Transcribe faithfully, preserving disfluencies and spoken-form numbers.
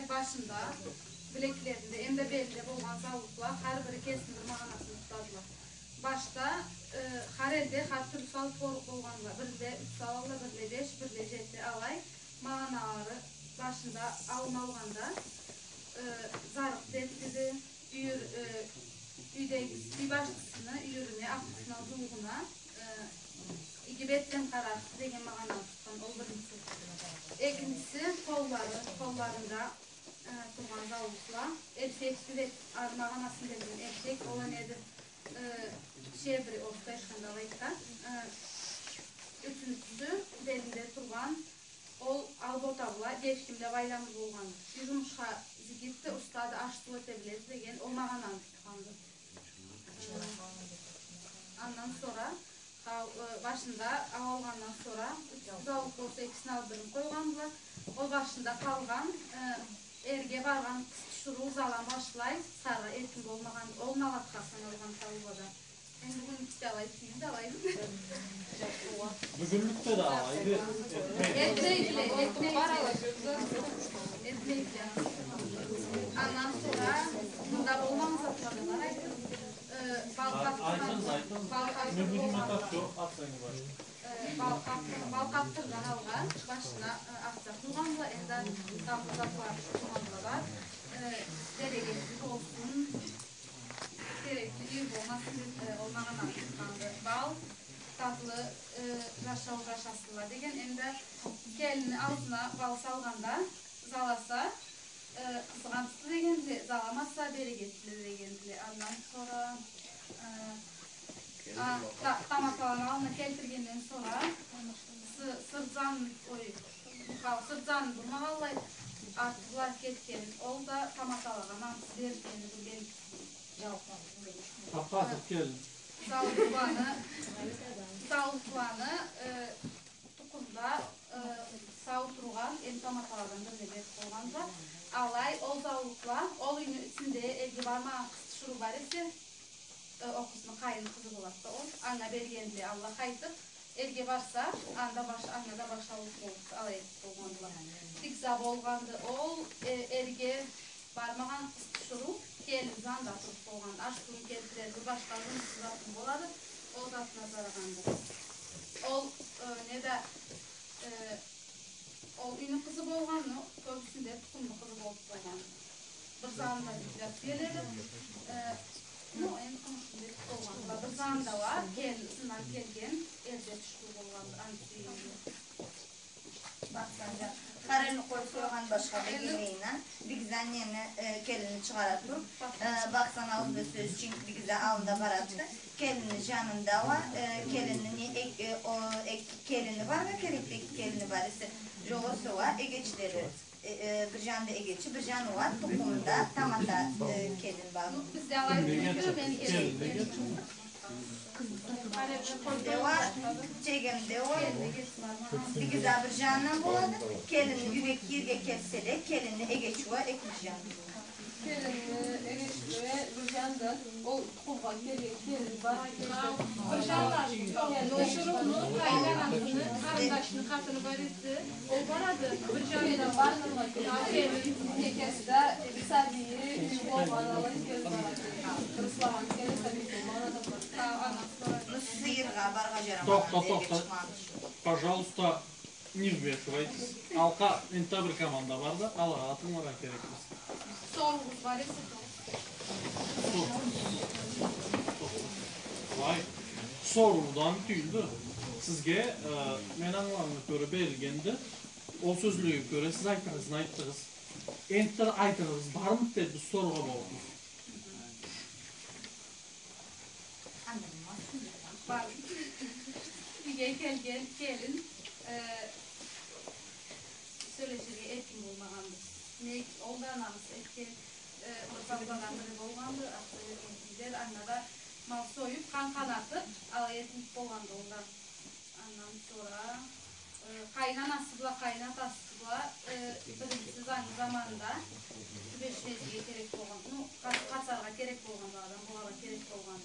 Башында, билеклеринде, эмда белинде болгъан заулукъла хар бири кесини бир магъанасын тутадыла. Башда, э, хар элде хар тюрлю саулукъ бор-, болгъандыла. Бирле юч салалла, бирле беш, бирле жети, алай. Магъаналары башында алын алгъанда, э, зарыкъ дертиди, юйюр-, э, юйдеги, юй башчысыны юйюрюне, ахлусуна, джууугъуна, э, иги бет бла къарарыкъды деген магъананы тутхан, ол биринчиси. Экинчиси, къоллары, къолларында, э, тургъан заулукъла. Эршек, юрек, ары магъанасын берген эршек, ол а неди, э, щедрый острый шандалайта. Э, ючюнчюсю, белинде тургъан, ол албота бла, девшим бла байламлы болгъан. Джумушха джигитди, устады, аш-суу эте биледи деген ол магъананы тутханды. Андан сора, хау-, э, башында алалгъандан сора, заулукъ болса, экисин алып бирин къойгъандыла. Ол башында къалгъан, э, эрге баргъан къыз тиширыу зала башлай, сарыгъа эркин болмагъан, ол налатха саналгъан таулада. Энди бюгюн икки талай, тюйюл талай. Бюгюнлюкде да алайды. Этмейдиле, этмейдиле. Этмейдиле. Андан сора мында болмагъан затла да бар, айтып, э, бал къаб-, айтыгъыз, айтыгъыз. Бал къаб-, не будем это всё оценивать. Э, бал къаб-, бал къабдырдан алгъа башына, э, акъча къуйгъанла, энди тамбла затла къуйгъанла бар. Э, берекетли болсун. Керекли юй болмасын деп, э, ол магъананы тутханды. Бал, татлы, э, джашау джашасынла деген. Энди келинни аузуна бал салгъанда, заласа, э, къызгъанчлы дегендиле, заламаса, берекетли дегендиле. Андан сора, э, а, та-, таматаланы аллына келтиргенден сора, сы-, сырт джанын, ой, хау, сырт джанын бурмагъанлай, арты бла кетген. Ол да таматалагъа намыс бергенин билген. Тапхансыз келин. Заулукъланы, заулукъланы, э, тукъумда, э, сау тургъан, эм таматаладан бирине берип болгъанла. Алай, ол заулукъла, ол юйню ичинде эрге бармагъан къыз тиширыу бар эсе, э, ол къызны къайын къызы болады да ол, анга бергендиле, Аллах айтып, эрге барса, анда баш-, анга да башаулукъ болуп, алай этип болгъандыла. Тик за болгъанды ол, э, эрге бармагъан къыз тиширыу келин занда туруп болгъан. Аш-суун келтирер, бир башха жумушу затын болады, ол затына зарагъанды. Ол, э, неда, э, ол юйню къызы болгъанны, кёбюсюнде тукъумну къызы болуп болгъан. Бир занда бийлеп келеди. Э, ну, энди къумушун бир болгъан. Бир занда уа келин ызындан келген, эрде тюшкюл болгъан, аны сюйген. Бакъсанджан, хар элни къоюп къойгъан башха бегемейин а, Бигиза нени, э, келинни чыгъара туруп, э, Бакъсан ауузда сёз ючюн Бигиза аллында барады. Келинни жанында уа, э, келинни не, э, э, о, э, келини баргъа керек, э, келини бар эсе, жокъ эсе уа эгечлери, э, э, бир жанда эгечи, бир жаны уа тукъумда тамата, э, келин бар. Ну, бизде алай тюйюлдю, мен келин. Тегемде уа, Бигиза бир жанындан болады, келинни юйге кирирге келсе да, келинни эгечи уа экинчи жанында болады. Келинни эгечи уа бир жанында, ол тукъумгъа келген келин бар. Бир жанында, тиширыуну, къайнанасыны, къарындашыны къатыны бар эсе, ол барады, бир жанында бар. Келин, экеси да сабийи болгъан, алай келин барады. Кырыслагъан келин сабий болгъан адам бар. Сыйыргъа, баргъа жарамагъан. Тохта, тохта. Пожалуйста, не вмешивайтесь. Алкъа, энтда бир команда бар да, алагъа тынгыларгъа керекбиз. Соругъуз бар эсе, соруу. Соруу. Вай, соруудан тюйюлдю. Сизге, э, мен ангылагъаныма кёре берилгенди. Ол сёзлеге кёре сиз айтырыгъызны айтдыгъыз. Энтда айтырыгъыз бармыды деб биз соргъа боллукъбуз. Бар. Юйге келген келин, э, сёлеширге эркин болмагъанды. Не, ол да намыс этген, э, бир бабадан бири болгъанды, атты берген тюйлер, анга да мал союп, къан къанатып, алай этип болгъанды ол да. Андан сора, э, къайнанасы бла, къайнатасы бла, э, биринчи зангы заманда тюбешмезге керек болгъан, ну, къа-, къачаргъа керек болгъан, адам болургъа керек болгъан.